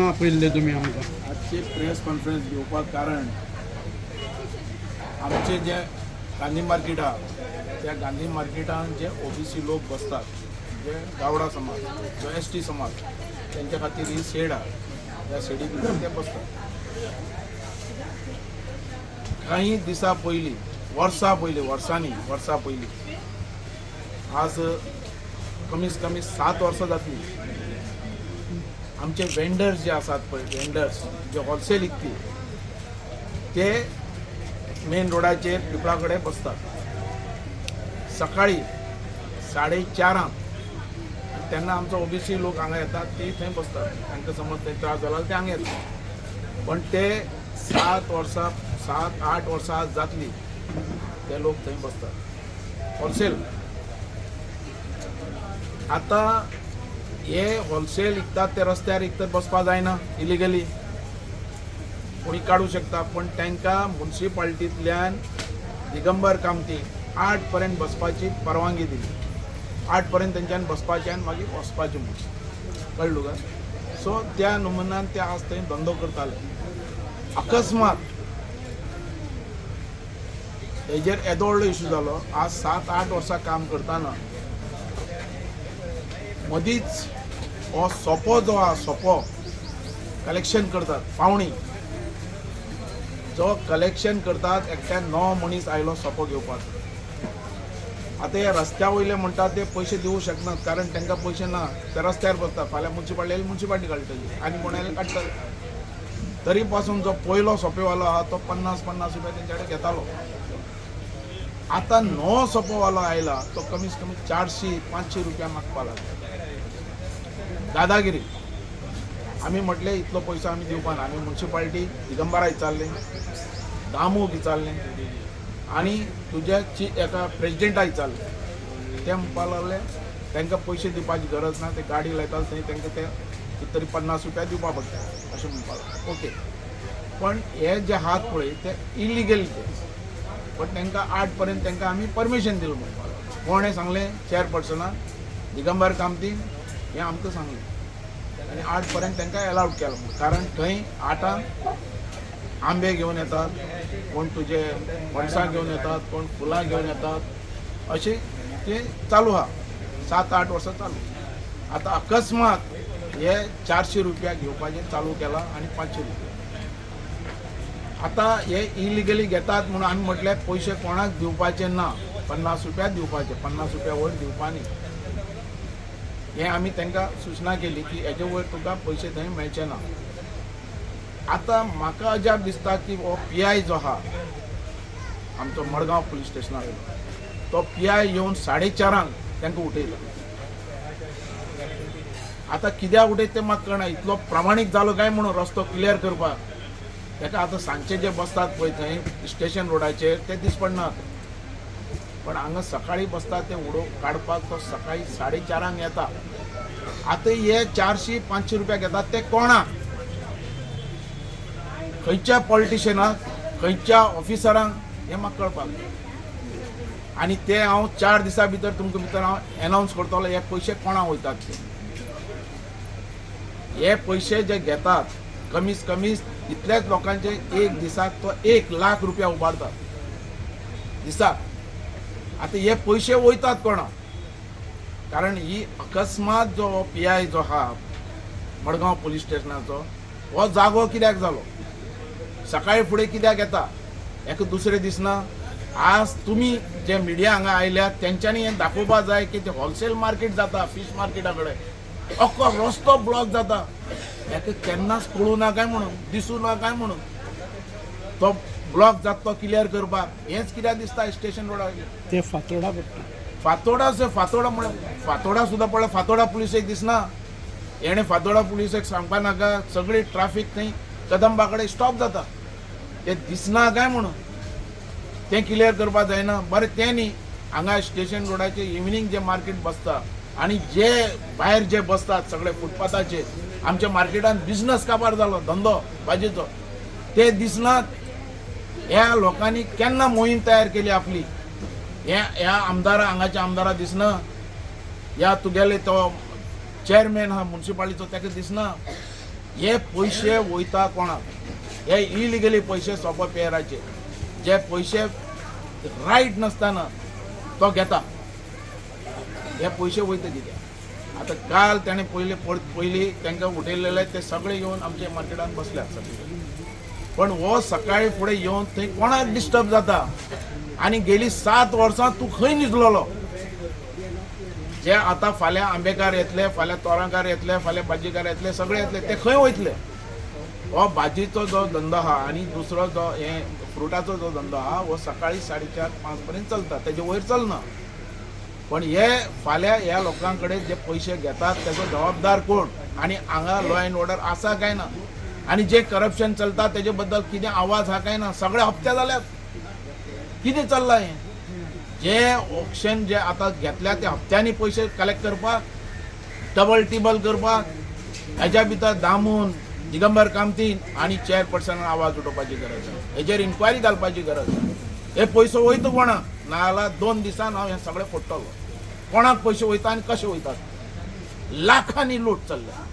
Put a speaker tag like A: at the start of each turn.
A: आपयल्ले तुमी आमकां?
B: आजची प्रेस कॉन्फरन्स घेवपाक कारण आमचे जे गांधी मार्केट आहा, त्या गांधी मार्केटान जे ओबीसी लोक बसतात, जे गावडा समाज, जो एस टी समाज, तेंच्या खातीर ही शेड आहा. त्या शेडी भितर ते बसतात. काही दिसां पयलीं, वर्सां पयलीं, वर्सांनी वर्सां पयलीं, आज कमीत कमी 7 वर्सां जातली, आमचे वेंडर्स जे आसात पळय, वेंडर्स जे होलसेल विकपी, ते मेन रोडाचेर पिपळा कडेन बसतात सकाळी 4:30. तेन्ना आमचो ओबीसी लोक हांगा येतात, ते थंय बसतात. तांकां समज थंय त्रास जाला, ते हांगा येतात. पण ते 7 वर्सां, 7-8 वर्सां आज जातली, ते लोक थंय बसतात होलसेल. आतां हे होलसेल विकतात ते रस्त्यार विकतात, बसपा जायना इलिगली, कोणी काडूं शकता. पण तांकां मुन्सिपाल्टींतल्यान दिगंबर कामती 8 पर्यंत बसपाची परवानगी दिली. 8 पर्यंत तेंच्यान बसपाचें आनी मागीर वचपाचें म्हूण, कळ्ळें तुका? सो त्या नमुन्यान ते आज थंय धंदो करताले. अकस्मात हेजेर येदो व्हडलो इशू जालो. आज 7-8 वर्सां काम करतना मदींच हो सोपो जो आहा, सोपो कलेक्शन करतात, पावणी जो कलेक्शन करतात, एकट्यान णव मनीस आयलो सोपो घेवपाक. आतां हे रस्त्या वयले म्हणटात ते पयशे दिवूं शकनात, कारण तांकां पयशे ना. ते रस्त्यार बसतात. फाल्यां मुन्सिपाल्टी आयली, मुन्सिपाल्टी काडटली आनी कोण आयले काडटले. तरी पासून जो पयलो सोपेवालो आहा तो 50-50 रुपया तेंच्या कडेन घेतालो. आतां नवो सोपोवालो आयला तो कमीत कमी 400-500 रुपया मागपा लागलो. दादागिरी. आमी म्हटलें, इतलो पयसो आमी दिवपा ना. आमी मुन्सिपाल्टी दिगंबरा विचारलें, दामूक विचारलें आनी तुज्या एका प्रेजिडेंटा विचारलें. ते म्हणपाक लागले, तांकां पयशे दिवपाची गरज ना, ते गाडी लायता थंय, तांकां ते कितें तरी 50 रुपया दिवपा पडटा अशें म्हणपाक लागले. ओके, पण हे जे आहात पळय ते इलिगल ते, पण तांकां 8 पर्यंत तांकां आमी परमिशन दिलां म्हणपाक लागले. कोणें सांगलें? चेअरपर्सनान दिगंबर कामतीन हें आमकां सांगलें आनी 8 पर्यंत तांकां एलावड केलां म्हूण. कारण थंय 8क आंबे घेवन येतात, कोण तुजे पणसां घेवन येतात, कोण फुलां घेवन येतात, अशें ते चालू आहा, 7-8 वर्सां चालू. आतां अकस्मात हे 400 रुपया घेवपाचें चालू केलां आनी 500 रुपया. आतां हे इलिगली घेतात म्हणून आमी म्हटलें, पयशे कोणाक दिवपाचे ना, 50 रुपया दिवपाचे, 50 रुपया वयर दिवपा न्ही. हें आमी तांकां सुचना केली की हेजे वयर तुका पयशे थंय मेळचे ना. आतां म्हाका अजाप दिसता की हो पी I जो आहा आमचो मडगांव पुलीस स्टेशनार वयलो, तो पी I येवन 4:30 तांकां उठयलो. आतां कित्याक उठयत तें म्हाका कळना. इतलो प्रामाणीक जालो काय म्हणून रस्तो क्लियर करपाक ताका. आतां सांजचे जे बसतात पळय थंय स्टेशन रोडाचेर ते दीस पडनात, पण हांगा सकाळी बसतात ते उडो काडपाक तो सकाळी 4:30 येता. आतां हे 400-500 रुपया घेतात ते कोणाक, खंयच्या पॉलिटिशियनाक, खंयच्या ऑफिसरांक, हें म्हाका कळपाक जाय. आनी ते हांव 4 दिसां भितर तुमकां भितर हांव एनावन्स करतलो हे पयशे कोणाक वयतात ते. हे पयशे जे घेतात, कमीत कमी इतल्याच लोकांचे एक दिसाक तो 1 लाख रुपया उबारतात दिसाक. आतां हे पयशे वयतात कोणाक? कारण ही अकस्मात जो पी I जो आहा मडगांव पुलीस स्टेशनाचो, हो जागो कित्याक जालो? सकाळी फुडें कित्याक येता? एका दुसरे दिसना. आज तुमी जे मिडिया हांगा आयल्यात तेंच्यांनी हें दाखोवपा जाय की ते होलसेल मार्केट जाता, फीश मार्केटा कडेन अख्खो रस्तो ब्लॉक जाता. हेका केन्नाच कळूं ना काय म्हणून, दिसूं ना काय म्हणून, तो ब्लॉक जाता तो क्लियर करपाक हेंच कित्याक दिसता स्टेशन रोडार?
A: ते फातोडा पडटा.
B: फातोडा, फातोडा म्हळ्यार फातोडा सुद्दां पळय, फातोडा पुलिसेक दिसना. हेणे फातोडा पुलिसेक सांगपा नाका, सगळी ट्राफीक थंय कदंबा कडेन स्टॉप जाता. ते दिसना काय म्हणून तें क्लियर करपाक जायना? बरें, तें न्ही, हांगा स्टेशन रोडाचेर इवनींग जे मार्केट बसता आनी जे भायर जे बसतात सगळे फुटपाथाचेर, आमच्या मार्केटान बिजनस काबार जालो, धंदो भाजयेचो, ते दिसनात. ह्या लोकांनी केन्ना मोहीम तयार केली आपली? हे ह्या आमदारा, हांगाच्या आमदारा दिसना, ह्या तुगेले तो चेअरमॅन आहा मुन्सिपालिटीचो ताका दिसना. हे पयशे वयता कोणाक? हे इलिगली पयशे सोपो पेराचे जे पयशे रायट नासतना तो घेता, हे पयशे वयता कित्याक? आतां काल ताणें पयले पयलीं तांकां उठयलेले ते सगळे येवन आमच्या मार्केटान बसल्यात सगळे. पण हो सकाळी फुडें येवन थंय कोणाक डिस्टर्ब जाता? आनी गेली 7 वर्सां तूं खंय न्हिदलेलो? जे आतां फाल्यां आंबेकार येतले, फाल्यां तोरांकार येतले, फाल्यां भाजीकार येतले, सगळे येतले, ते खंय वयतले? हो भाजीचो जो धंदो आहा आनी दुसरो जो हे फ्रुटाचो जो धंदो आहा हो सकाळी 4:30-5 पर्यंत चलता, तेजे वयर चलना. पण हे फाल्यां ह्या लोकां कडेन जे पयशे घेतात तेजो जबाबदार कोण? आनी हांगा लॉ एंड ऑर्डर आसा काय ना? आनी जे करप्शन चलता तेजे बद्दल कितें आवाज आहा काय ना? सगळे हप्ते जाल्यात. कितें चल्लां हें? जे ऑक्शन जे आतां घेतल्या ते हप्त्यांनी पयशे कलेक्ट करपाक, डबल टिबल करपाक, हेज्या भितर दामून दिगंबर कामतीन आनी चेअरपर्सनान आवाज उठोवपाची गरज आसा. हेजेर इन्क्वायरी घालपाची गरज आसा. हे पयसो वयता कोणाक? नाजाल्यार 2 दिसान हांव हें सगळें फोडटलो. कोणाक पयशे वयता आनी कशे वयतात? लाखांनी लूट चल्ल्या.